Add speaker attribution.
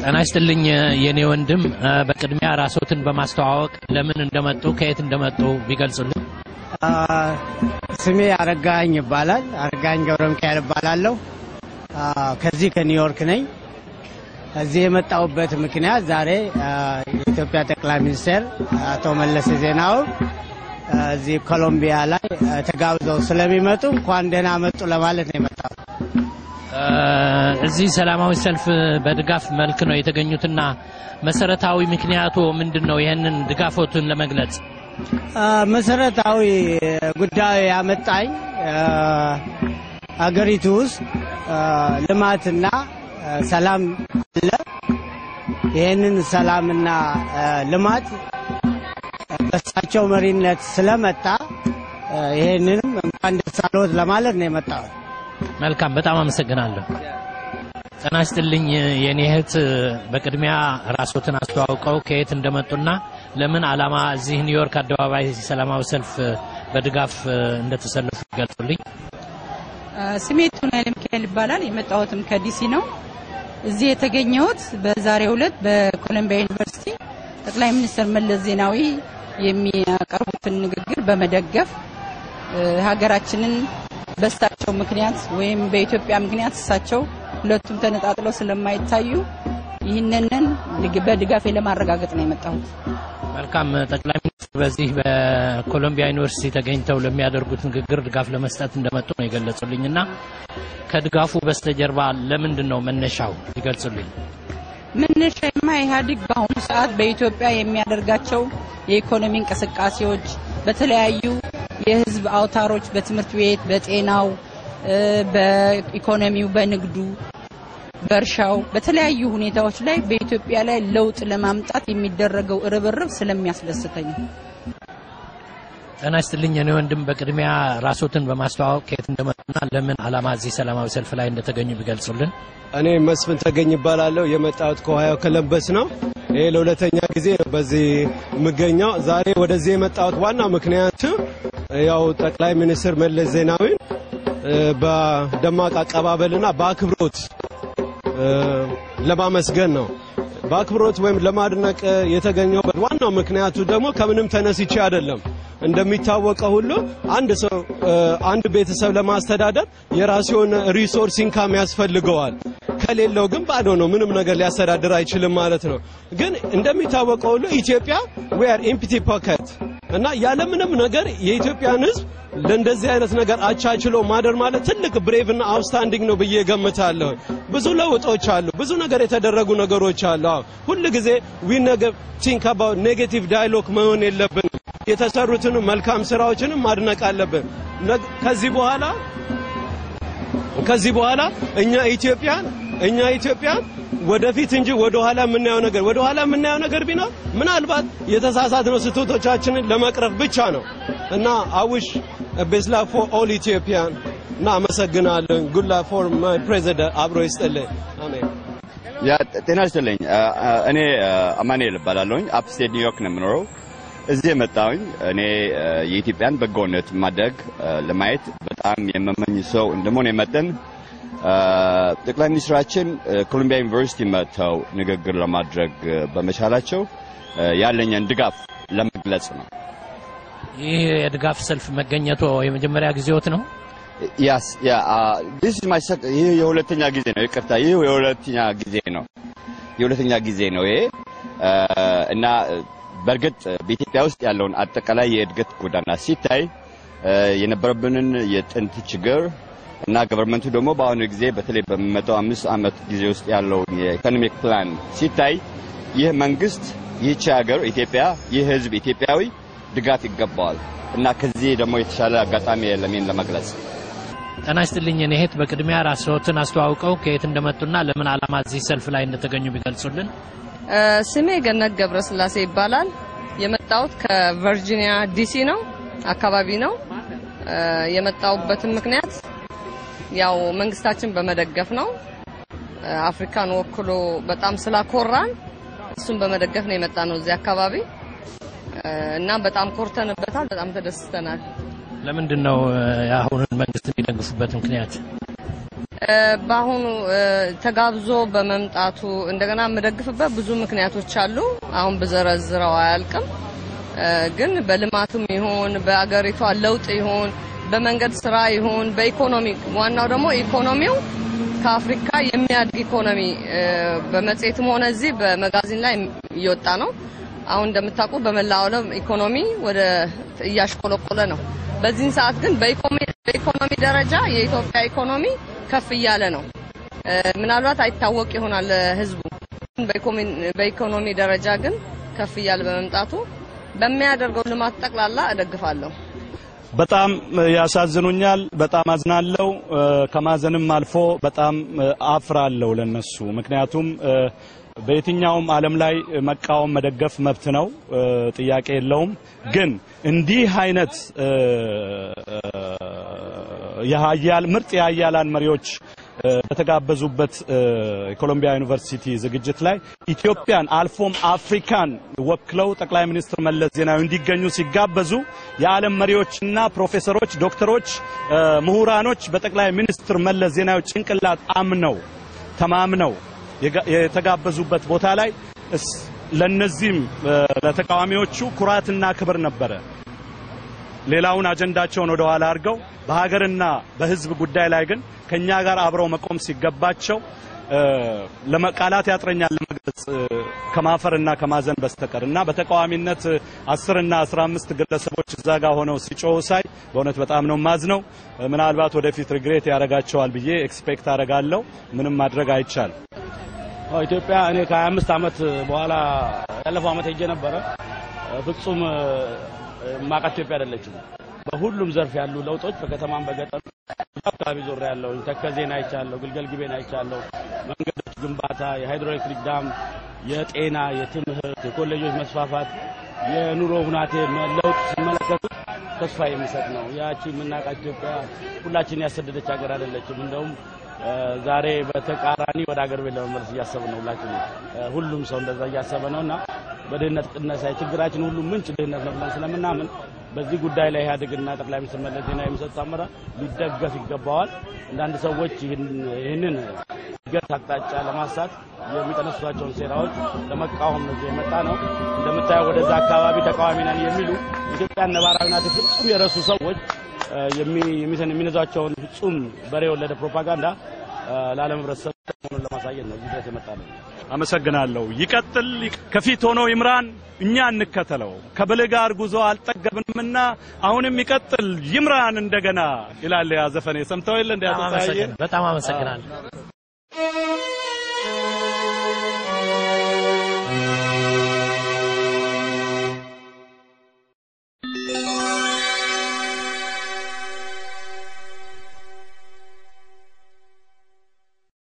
Speaker 1: ጤና ይስጥልኝ የኔ ወንድም፣ በቅድሚያ ራስዎትን በማስተዋወቅ ለምን እንደመጡ፣ ከየት እንደመጡ ቢገልጹልን።
Speaker 2: ስሜ አረጋኸኝ ይባላል። አረጋኸኝ ገብረ ሚካኤል እባላለሁ። ከዚህ ከኒውዮርክ ነኝ። እዚህ የመጣሁበት ምክንያት ዛሬ የኢትዮጵያ ጠቅላይ ሚኒስትር አቶ መለስ ዜናዊ እዚህ ኮሎምቢያ ላይ ተጋብዘው ስለሚመጡ እንኳን ደህና መጡ ለማለት ነው የመጣሁት።
Speaker 1: እዚህ ሰላማዊ ሰልፍ በድጋፍ መልክ ነው የተገኙትና መሰረታዊ ምክንያቱ ምንድን ነው? ይህንን ድጋፎትን ለመግለጽ።
Speaker 2: መሰረታዊ ጉዳዩ ያመጣኝ አገሪቱ ውስጥ ልማትና ሰላም አለ። ይህንን ሰላምና ልማት በእሳቸው መሪነት ስለመጣ ይህንንም እንኳን ደስ አለዎት ለማለት ነው የመጣሁት።
Speaker 1: መልካም፣ በጣም አመሰግናለሁ። ጤና ይስጥልኝ የኔ እህት፣ በቅድሚያ ራስዎትን አስተዋውቀው ከየት እንደመጡና ለምን ዓላማ እዚህ ኒውዮርክ አደባባይ ሰላማዊ ሰልፍ በድጋፍ እንደተሰለፉ ይገልጹልኝ።
Speaker 3: ስሜ ቱና ሚካኤል ይባላል። የመጣሁትም ከዲሲ ነው። እዚህ የተገኘሁት በዛሬው ዕለት በኮሎምቢያ ዩኒቨርሲቲ ጠቅላይ ሚኒስትር መለስ ዜናዊ የሚያቀርቡትን ንግግር በመደገፍ፣ ሀገራችንን በእሳቸው ምክንያት ወይም በኢትዮጵያ ምክንያት፣ እሳቸው ሁለቱም ተነጣጥለው ስለማይታዩ፣ ይህንን በድጋፌ ለማረጋገጥ ነው የመጣሁት።
Speaker 1: መልካም። ጠቅላይ ሚኒስትር በዚህ በኮሎምቢያ ዩኒቨርሲቲ ተገኝተው ለሚያደርጉት ንግግር ድጋፍ ለመስጠት እንደመጡ ነው የገለጹልኝና ከድጋፉ በስተጀርባ ለምንድን ነው መነሻው ይገልጹልኝ።
Speaker 3: መነሻማ ኢህአዴግ በአሁኑ ሰዓት በኢትዮጵያ የሚያደርጋቸው የኢኮኖሚ እንቅስቃሴዎች፣ በተለያዩ የህዝብ አውታሮች፣ በትምህርት ቤት፣ በጤናው፣ በኢኮኖሚው፣ በንግዱ፣ በእርሻው፣ በተለያዩ ሁኔታዎች ላይ በኢትዮጵያ ላይ ለውጥ ለማምጣት የሚደረገው ርብርብ ስለሚያስደስተኝ።
Speaker 1: ጤና ይስጥልኝ የኔ ወንድም፣ በቅድሚያ ራስዎትን በማስተዋወቅ ከየት እንደመጡና ለምን ዓላማ እዚህ ሰላማዊ ሰልፍ ላይ እንደተገኙ ቢገልጹልን።
Speaker 4: እኔ መስፍን ተገኝ እባላለሁ። የመጣሁት ከኦሃዮ ኮለምበስ ነው። ይሄ ለሁለተኛ ጊዜ ነው በዚህ የምገኘው። ዛሬ ወደዚህ የመጣሁት ዋና ምክንያቱ ያው ጠቅላይ ሚኒስትር መለስ ዜናዊን በደማቅ አቀባበልና በአክብሮት ለማመስገን ነው። በአክብሮት ወይም ለማድነቅ የተገኘሁበት ዋናው ምክንያቱ ደግሞ ከምንም ተነስቼ አይደለም። እንደሚታወቀው ሁሉ አንድ ሰው አንድ ቤተሰብ ለማስተዳደር የራሱ የሆነ resource income ያስፈልገዋል። ከሌለው ግን ባዶ ነው፣ ምንም ነገር ሊያስተዳድር አይችልም ማለት ነው። ግን እንደሚታወቀው ሁሉ ኢትዮጵያ we are empty pocket እና ያለምንም ነገር የኢትዮጵያን ሕዝብ ለእንደዚህ አይነት ነገር አቻችሎ ማደር ማለት ትልቅ brave እና outstanding ነው ብዬ ገምታለሁ። ብዙ ለውጦች አሉ፣ ብዙ ነገር የተደረጉ ነገሮች አሉ። አዎ፣ ሁል ጊዜ we never think about negative dialogue መሆን የለብንም። የተሰሩትን መልካም ስራዎችንም ማድነቅ አለብን። ከዚህ በኋላ እኛ ኢትዮጵያን ወደፊት እንጂ ወደ ኋላ የምናየው ነገር ቢኖር ምናልባት የተሳሳትነው ስህተቶቻችንን ለመቅረፍ ብቻ ነው እና I wish best luck for all Ethiopian እና አመሰግናለሁ። Good luck for my president። አብሮ ይስጥልኝ። አሜን።
Speaker 5: Yeah፣ ጤና ይስጥልኝ። እኔ አማኑኤል እባላለሁኝ። Upstate New York ነው የምኖረው። እዚህ የመጣሁኝ እኔ የኢትዮጵያን በጎነት ማደግ ለማየት በጣም የምመኝ ሰው እንደመሆኔ መጠን ጠቅላይ ሚኒስትራችን ኮሎምቢያ ዩኒቨርሲቲ መጥተው ንግግር ለማድረግ በመቻላቸው ያለኝን ድጋፍ ለመግለጽ ነው።
Speaker 1: ይህ የድጋፍ ሰልፍ መገኘቱ የመጀመሪያ ጊዜዎት ነው?
Speaker 5: Yes, yeah, this is my ይህ የሁለተኛ ጊዜ ነው። ይቅርታ፣ ይህ የሁለተኛ ጊዜ ነው። የሁለተኛ ጊዜ ነው ይሄ። እና በእርግጥ በኢትዮጵያ ውስጥ ያለውን አጠቃላይ የእድገት ጎዳና ሲታይ፣ የነበረብንን የጥንት ችግር እና government ኡ ደግሞ በአሁኑ ጊዜ በተለይ በሚመጣው 5 ዓመት ጊዜ ውስጥ ያለውን የ economic plan ሲታይ ይህ መንግስት፣ ይህቺ ሀገር ኢትዮጵያ፣ ይህ ህዝብ ኢትዮጵያዊ ድጋፍ ይገባዋል እና ከዚህ ደግሞ የተሻለ አጋጣሚ የለም ይህን ለመግለጽ።
Speaker 1: ጤና ይስጥልኝ የኔ እህት፣ በቅድሚያ ራስዎትን አስተዋውቀው ከየት እንደመጡና ለምን ዓላማ እዚህ ሰልፍ ላይ እንደተገኙ ቢገልጹልን።
Speaker 6: ስሜ ገነት ገብረስላሴ ይባላል። የመጣሁት ከቨርጂኒያ ዲሲ ነው አካባቢ ነው። የመጣሁበትም ምክንያት ያው መንግስታችን በመደገፍ ነው። አፍሪካን ወክሎ በጣም ስላኮራን እሱን በመደገፍ ነው የመጣነው እዚህ አካባቢ እና በጣም ኮርተንበታል። በጣም ተደስተናል።
Speaker 1: ለምንድን ነው የአሁኑን መንግስት የሚደግፉበት ምክንያት?
Speaker 6: በአሁኑ ተጋብዞ በመምጣቱ እንደገና የምደግፍበት ብዙ ምክንያቶች አሉ። አሁን ብዘረዝረው አያልቅም። ግን በልማቱም ይሁን፣ በአገሪቷ ለውጥ ይሁን፣ በመንገድ ስራ ይሁን፣ በኢኮኖሚ፣ ዋናው ደግሞ ኢኮኖሚው ከአፍሪካ የሚያድግ ኢኮኖሚ በመጽሔትም ሆነ እዚህ በ magazine ላይ እየወጣ ነው። አሁን እንደምታውቁ በመላው ዓለም ኢኮኖሚ ወደ እያሽቆለቆለ ነው። በዚህን ሰዓት ግን በኢኮኖሚ ደረጃ የኢትዮጵያ ኢኮኖሚ ከፍ እያለ ነው። ምናልባት አይታወቅ ይሆናል ለህዝቡ፣ በኢኮኖሚ ደረጃ ግን ከፍ እያለ በመምጣቱ በሚያደርገው ልማት ጠቅላላ እደግፋለሁ።
Speaker 7: በጣም ያሳዝኑኛል። በጣም አዝናለሁ። ከማዘንም አልፎ በጣም አፍራለሁ ለነሱ። ምክንያቱም በየትኛውም ዓለም ላይ መቃወም መደገፍ መብት ነው፣ ጥያቄ የለውም። ግን እንዲህ አይነት የሀያል ምርጥ የሀያላን መሪዎች በተጋበዙበት የኮሎምቢያ ዩኒቨርሲቲ ዝግጅት ላይ ኢትዮጵያን አልፎም አፍሪካን ወክለው ጠቅላይ ሚኒስትር መለስ ዜናዊ እንዲገኙ ሲጋበዙ፣ የዓለም መሪዎችና ፕሮፌሰሮች፣ ዶክተሮች፣ ምሁራኖች በጠቅላይ ሚኒስትር መለስ ዜናዊ ጭንቅላት አምነው ተማምነው የተጋበዙበት ቦታ ላይ ለነዚህም ለተቃዋሚዎቹ ኩራትና ክብር ነበረ። ሌላውን አጀንዳቸውን ወደ ኋላ አድርገው በሀገርና በሕዝብ ጉዳይ ላይ ግን ከኛ ጋር አብረው መቆም ሲገባቸው፣ ለመቃላት ያጥረኛል ለመግለጽ ከማፈርና ከማዘን በስተቀር። እና በተቃዋሚነት 10 እና 15 ግለሰቦች እዛ ጋር ሆነው ሲጮሁ ሳይ በእውነት በጣም ነው ማዝነው። ምናልባት ወደፊት regret ያደርጋቸዋል ብዬ expect አደርጋለሁ። ምንም ማድረግ አይቻልም።
Speaker 8: ኢትዮጵያ እኔ ከ25 ዓመት በኋላ ያለፈው ዓመት ሄጄ ነበረ። ፍጹም ማቃት ኢትዮጵያ አይደለችም። በሁሉም ዘርፍ ያሉ ለውጦች በከተማም በገጠር አካባቢ ዞር ያለው ተከዜን አይቻለሁ፣ ግልገል ግቤን አይቻለሁ። መንገዶች ግንባታ፣ የ hydroelectric dam፣ የጤና፣ የትምህርት፣ የኮሌጆች መስፋፋት፣ የኑሮ ሁናቴ ለውጥ ሲመለከቱት ተስፋ የሚሰጥ ነው። ያቺ የምናውቃት ኢትዮጵያ ሁላችን ያሰደደች ሀገር አይደለችም። እንደውም ዛሬ በተቃራኒ ወደ ሀገር ቤት ለመመለስ እያሰብን ነው። ሁላችን ሁሉም ሰው እንደዛ እያሰበ ነው። እና በድህነት ቅነሳ፣ የችግራችን ሁሉ ምንጭ ድህነት ነው ብለን ስለምናምን በዚህ ጉዳይ ላይ ኢህአዴግና ጠቅላይ ሚኒስትር መለስ ዜናዊ የሚሰጡት አመራር ሊደገፍ ይገባዋል። አንዳንድ ሰዎች ይህንን እድገት አቅጣጫ ለማሳት የሚጠነስሷቸውን ሴራዎች ለመቃወም ነው የመጣ ነው። እንደምታየው ወደዛ አካባቢ ተቃዋሚ ነን የሚሉ ኢትዮጵያን ነባራዊ ናት ፍጹም የረሱ ሰዎች የሚነዟቸውን ፍጹም በሬ የወለደ ፕሮፓጋንዳ ለዓለም ህብረተሰብ መሆኑን ለማሳየት ነው እዚህ ድረስ የመጣ ነው።
Speaker 7: አመሰግናለሁ። ይቀጥል፣ ከፊት ሆኖ ይምራን፣ እኛ እንከተለው። ከብልህ ጋር ጉዞ አልጠገብንምና አሁንም ይቀጥል፣ ይምራን እንደገና ይላል ያ ዘፈን። ሰምተው የለ እንደ?
Speaker 1: በጣም አመሰግናለሁ።